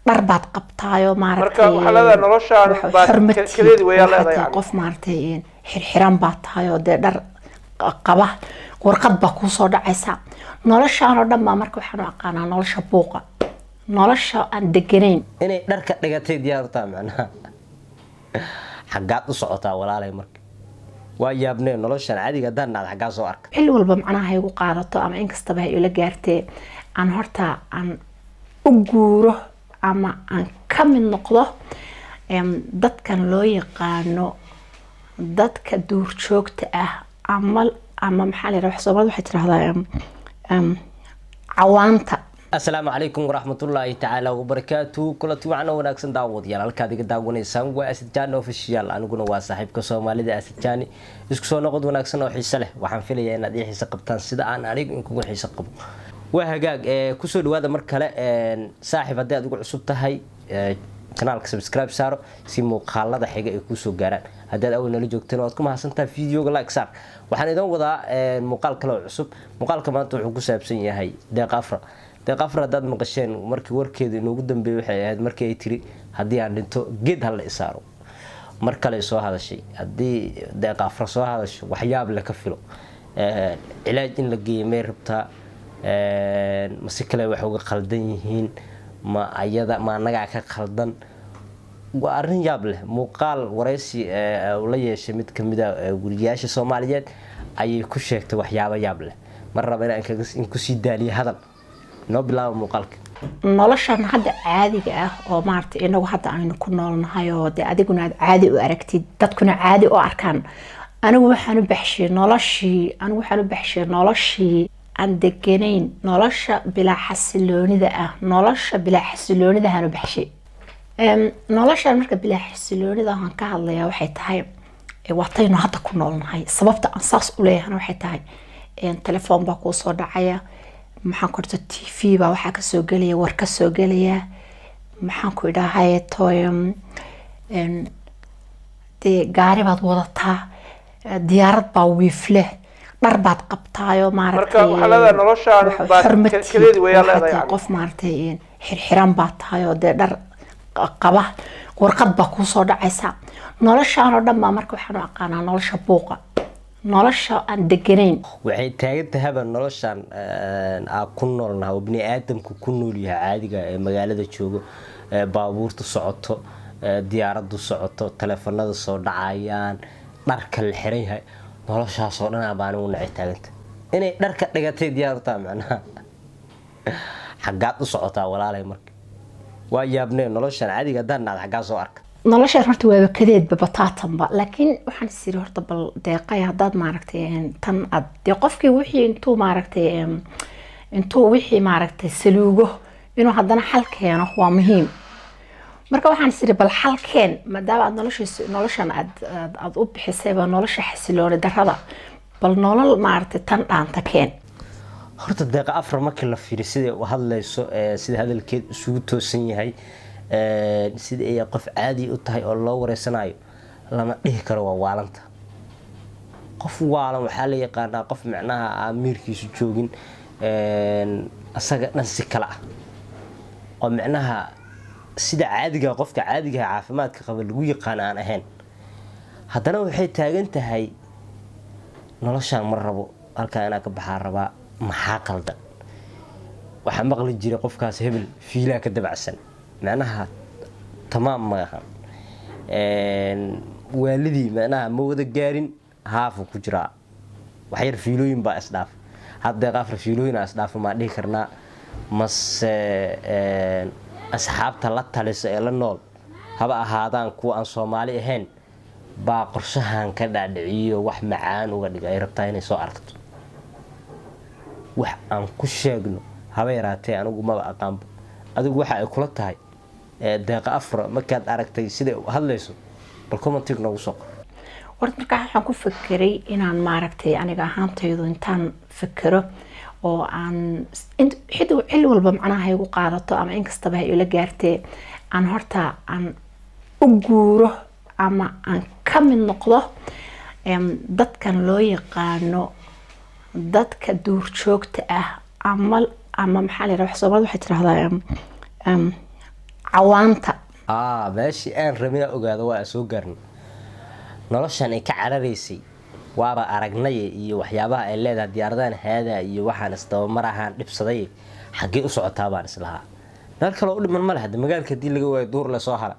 Dhar baad qabtaayo. Marka waxaa leedahay noloshaan baa kaleedi weeyaa leedahay yani. Qof maaragtay xirxiran baa tahay oo dee dhar qaba, warqad baa kuusoo dhacaysa. Noloshaan oo dhan baa marka waxaan u aqaanaa nolosha buuqa, nolosha aan deganayn. Inay dharka dhigatay diyaar u tahay macnaha. Xaggaad u socotaa, walaalay? Marka waa yaabnee, noloshan caadiga haddaan nacda xaggaa soo arka. Xilli walba macnaha ha igu qaadato ama inkastaba ha ila gaartee, aan horta aan u guuro ama aan ka mid noqdo dadkan loo yaqaano dadka duurjoogta ah ama maxaa la yidhaha, Soomaalida waxay tirahdaa cawaanta. Asalaamu calaykum waraxmatullaahi tacaala wabarakaatu. Kulanti wacan oo wanaagsan, daawadayaal. Halkaad iga daawanaysaan waa Asad Jaani Official, aniguna waa saaxiibka Soomaalida Asad Jaani. Isku soo noqod wanaagsan oo xiise leh. Waxaan filayaa inaad ii xiise qabtaan sida aan anigu inkugu xiise qabo. Waa hagaag, kusoo dhawaada mar kale. Saaxiib, haddii aad ugu cusub tahay channelka, subscribe saaro si muuqaalada xiga ay kuusoo gaaraan. Haddaad awal nala joogteen, waad ku mahadsantaha. Videoga like saar. Waxaan idan wadaa muuqaal kale oo cusub. Muuqaalka maanta wuxuu ku saabsan yahay Deeq Afra. Deeq Afra haddaad maqasheen, markii warkeeda inoogu dambeeyay waxay ahayd markii ay tiri: "Haddii aan dhinto, geed hala isaaro." Mar kale soo hadashay. Haddii Deeq Afra soo hadasho, waxyaab le ka filo. Cilaaj in la geeyo may rabtaa, mase kale wax uga khaldan yihiin? Ma ayada ma annagaa ka khaldan? Waa arrin yaab leh. Muuqaal waraysi uu la yeeshay mid kamid a weriyaasha Soomaaliyeed ayay ku sheegtay waxyaabo yaab leh. Mar raba inaan in kusii daaliyo hadal, noo bilaaba muuqaalka. Noloshan hadda caadiga ah oo maaragtay inagu hadda aynu ku noolnahay, oo dee adiguna aad caadi u aragtid, dadkuna caadi u arkaan, anigu waxaan u baxshay noloshii aan deganayn, nolosha bilaa xasiloonida ah. Nolosha bilaa xasiloonidahaan u baxshay. Noloshan marka bilaa xasiloonida aan ka hadlayaa waxay tahay waataynu hadda ku noolnahay. Sababta aan saas u leeyahana waxay tahay telefoon baa kuu soo dhacaya, maxaan ku dhahda, TV baa waxaa kasoo gelaya, war kasoo gelaya, maxaan ku idhahay toy, dee gaari baad wadataa, diyaarad baa wiifle, dhar baad qabtaayo. Marka waxaa leedahay noloshaan baa kaleedi weeyaa leedahay yani. Qof maaragtay xirxiran baa tahay oo dee dhar qaba, warqad baa kuusoo dhacaysa. Noloshaan oo dhan baa marka waxaan u aqaanaa nolosha buuqa, nolosha aan deganayn. Waxay taagan tahaba noloshan aa ku noolnaha oo bini aadamku ku nool yahay caadiga ee magaalada joogo, baabuurta socoto, diyaaraddu socoto, taleefanada soo dhacayaan, dharka la xiran yahay, noloshaasoo dhan baa anigu nacay taaganta. Inay dharka dhigatay diyaar u tahay macnaha. Xaggaad u socotaa, walaalay? Marka waa yaabnee, noloshan caadiga haddaan nacda xaggaa soo arka. Noloshaan horta waaba kadeedba bataatanba, laakiin waxaan is iri horta bal deeqay, haddaad maaragtay tan aad dee qofkii wixii intuu maaragtay intuu wixii maaragtay saluugo, inuu haddana xal keeno waa muhiim. Marka waxaan is iri bal xal keen, maadaama aad noloshiis noloshan aad u bixisayba nolosha xasilooni darrada, bal nolol maaragtay tan dhaanta keen. Horta Deeqa Afra markii la fiiriyo siday u hadlayso, sida hadalkeed isugu toosan yahay, sida ay qof caadi u tahay oo loo wareysanayo, lama dhihi karo waa waalanta. Qof waalan waxaa la yaqaanaa qof micnaha aan miirkiisu joogin, asaga dhan si kale ah, oo micnaha sida caadiga qofka caadigaha caafimaadka qaba lagu yaqaan aan ahayn. Haddana waxay taagan tahay noloshaan ma rabo, halkaa inaa ka baxaa rabaa. Maxaa qaldan? Waxaa maqli jiray qofkaas hebel fiilaa ka dabacsan, macnaha tamaam ma ahan waalidii, macnaha ma wada gaarin, haafu ku jiraa, waxyar fiilooyin baa isdhaaf. Haddeeq Afar fiilooyin isdhaafa maa dhihi karnaa, mase asxaabta la talisa ee la nool, haba ahaadaan kuwa aan Soomaali ahayn, baa qorshahan ka dhaadhiciyo, wax macaan uga dhiga ay rabtaa inay soo aragto? Wax aan ku sheegno haba yaraatee anigu maba aqaanba. Adigu waxa ay kula tahay Deeqa Afra markaad aragtay siday u hadlayso, bal commentig noogu soo qor. Horta markaa waxaan ku fekeray inaan maaragtay aniga ahaantaydu intaan fekero oo aan xilli walba macnaha ha igu qaadato ama inkastaba ha ila gaartee, aan horta aan u guuro ama aan ka mid noqdo dadkan loo yaqaano dadka duurjoogta ah ama maxaa la yidhaha, Soomaalida waxay tirahdaa. Cawaanta. Meeshii aan rabina ogaado waa soo gaarna. Noloshan ay ka cararaysay waaba aragnay iyo waxyaabaha ay leedahay diyaaradahan haada iyo waxaan isdabamar ahaan dhibsaday. Xaggee u socotaa baan islahaa. Meel kaloo u dhiman ma leh. Hadda magaalka haddii laga waayo, duur le soo hara.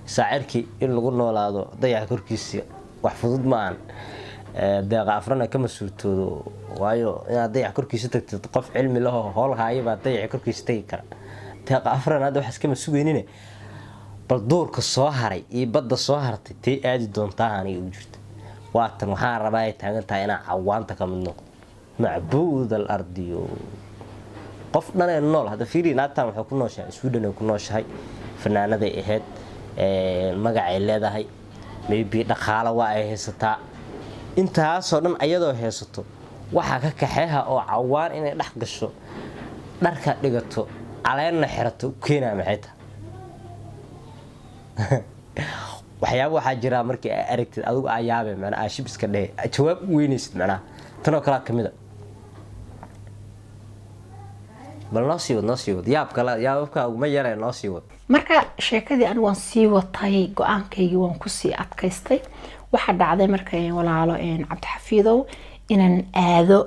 Saacirkii in lagu noolaado dayaxa korkiisa wax fudud ma ahan. Deeqa Afrana kama suurtoodo, waayo inaad dayax korkiisa tagtid, qof cilmi lahoo hool haaya baa dayaxa korkiisa tagi kara. Deeqa Afran hadda waxaas kama sugeynine, bal duurka soo haray iyo badda soo hartay tay aadi doontaa aniga ugu jirta. Waatan waxaan rabaa ay taagan tahay inaan cawaanta ka mid noqdo, macbuud al ardiyo qof dhanee nool. Hadda fiiri, naagtan waxay ku nooshahay Sweden ay ku nooshahay, fanaanaday ahayd, magacay leedahay, maybe dhaqaalo waa ay haysataa. Intaasoo dhan ayadoo haysato, waxaa ka kaxeeha oo cawaan inay dhex gasho, dharka dhigato, caleenna xirato u keenaya maxay tahay? Waxyaaba waxaa jira markii aa aragtid adigu aa yaabe, macnaa aa shib iska dhehe, jawaab u weynaysid, macnaha tanoo kalaa kamid a. Bal noo sii wad, noo sii wad. Yaabkala yaababka uguma yaree, noo sii wad. Marka sheekadii anigu waan sii watay, go-aankaygii waan kusii adkaystay. Waxaa dhacday marka, walaalo Cabdixafiidow, inaan aado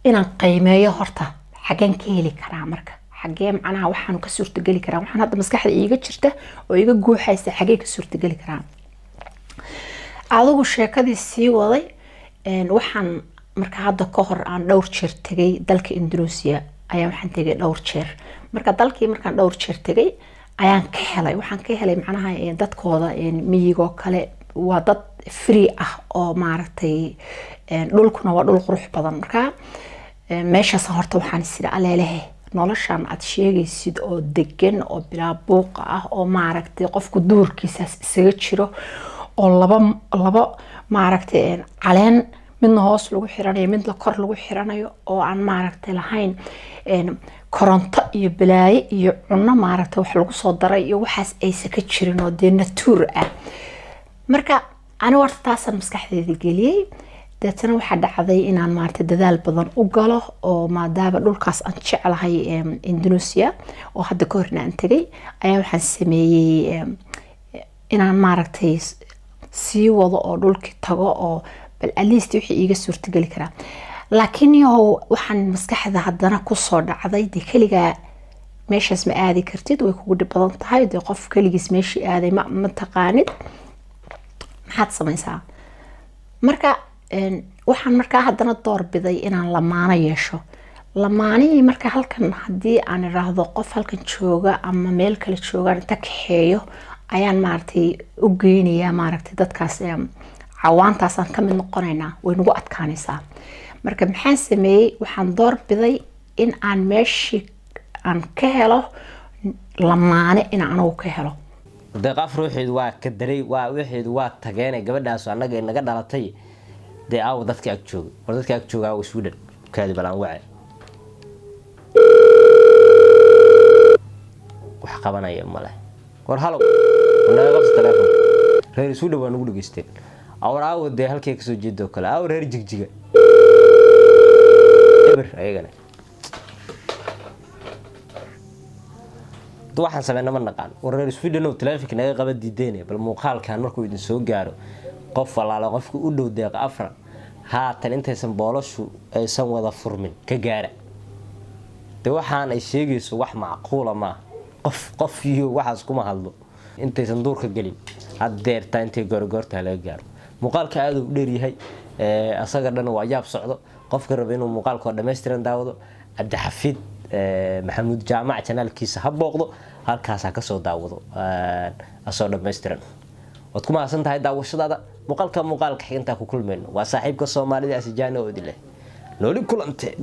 inaan qiimeeyo horta xageen ka heli karaa. Marka xagee macnaha waxaan ka suurtageli karaa, waxaan hadda maskaxda iiga jirta oo iga guuxaysa, xagee ka suurtageli karaa? Adigu sheekadii sii waday. Waxaan marka hadda ka hor aan dhowr jeer tegay dalka Indonesia ayaa waxaan tegay dhowr jeer. Marka dalkii markaan dhowr jeer tegay ayaan ka helay, waxaan ka helay macnaha dadkooda miyigoo kale waa dad free ah oo maaragtay, dhulkuna waa dhul qurux badan. Marka meeshaas horta waxaan isiri, aleelehe, noloshan aad sheegaysid oo degan oo bilaa buuqa ah oo maaragtay qofku duurkiisaas isaga jiro oo laba laba maaragtay caleen midna hoos lagu xiranayo, midna kor lagu xiranayo, oo aan maaragtay lahayn koronto iyo balaayo iyo cunno maaragtay wax lagu soo daray iyo waxaas aysa ka jirin oo dee natuur ah. Marka ani horta taasaan maskaxdeeda geliyey. Deetana waxaa dhacday inaan maaragtay dadaal badan u galo, oo maadaama dhulkaas aan jeclahay Indonesia oo hadda ka horna aan tegay, ayaa waxaan sameeyey inaan maaragtay sii wado oo dhulkii tago oo bal at least wixii iiga suurtageli karaa. Laakiin yahow, waxaan maskaxda haddana kusoo dhacday, dee keligaa meeshaas ma aadi kartid, way kugu dhib badan tahay. Dee qof keligiis meeshii aaday ma taqaanid, maxaad samaysaa? Marka waxaan markaa haddana doorbiday inaan lamaano yeesho. Lamaanihii marka halkan haddii aan iraahdo qof halkan jooga ama meel kale joogaan inta kaxeeyo ayaan maaragtay u geynayaa, maaragtay dadkaas cawaantaasaan ka mid noqonaynaa, way nagu adkaanaysaa. Marka maxaan sameeyey? Waxaan doorbiday in aan meeshii aan ka helo lamaane, in anigu ka helo. Deeq Afar waxeedu waa ka daray, waa waxeedu waa tageene. Gabadhaas annaga naga dhalatay dee. Aawo dadka ag jooga? War dadka ag jooga aawo? Sweden kaadi balaan wace, wax qabanaya male. War halow, naga qabsa telefonka. Reer Sweden waa nagu dhegeysteen. Awar aawo dee halkay kasoo jeedoo kale? Aawo reer Jigjiga? Eber ayagana. Waxaan sameyna ma naqaan. War reer Sweden oo telefonka naga qaba diideen, bal muuqaalkan markuu idin soo gaaro, qof walaalo qofka u dhow Deeqa Afra haatan intaysan boolashu aysan wada furmin ka gaara. De waxaan ay sheegayso wax macquula maaha. Qof qof iyo waxaas kuma hadlo. Intaysan duurka gelin haddeertaa, intay goorgoortaa laga gaaro. Muuqaalka aada u dheeryahay, asaga dhan waa yaab socdo. Qofka raba inuu muuqaalka oo dhammaystiran daawado, Cabdixafiid Maxamuud Jaamac janaalkiisa ha booqdo, halkaas ha kasoo daawado asoo dhammaystiran. Waad ku mahadsan tahay daawashadaada muuqaalka. Muuqaalka xigantaa ku kulmayno, waa saaxiibka Soomaalida Asijaana oo idin leh nooli kulante.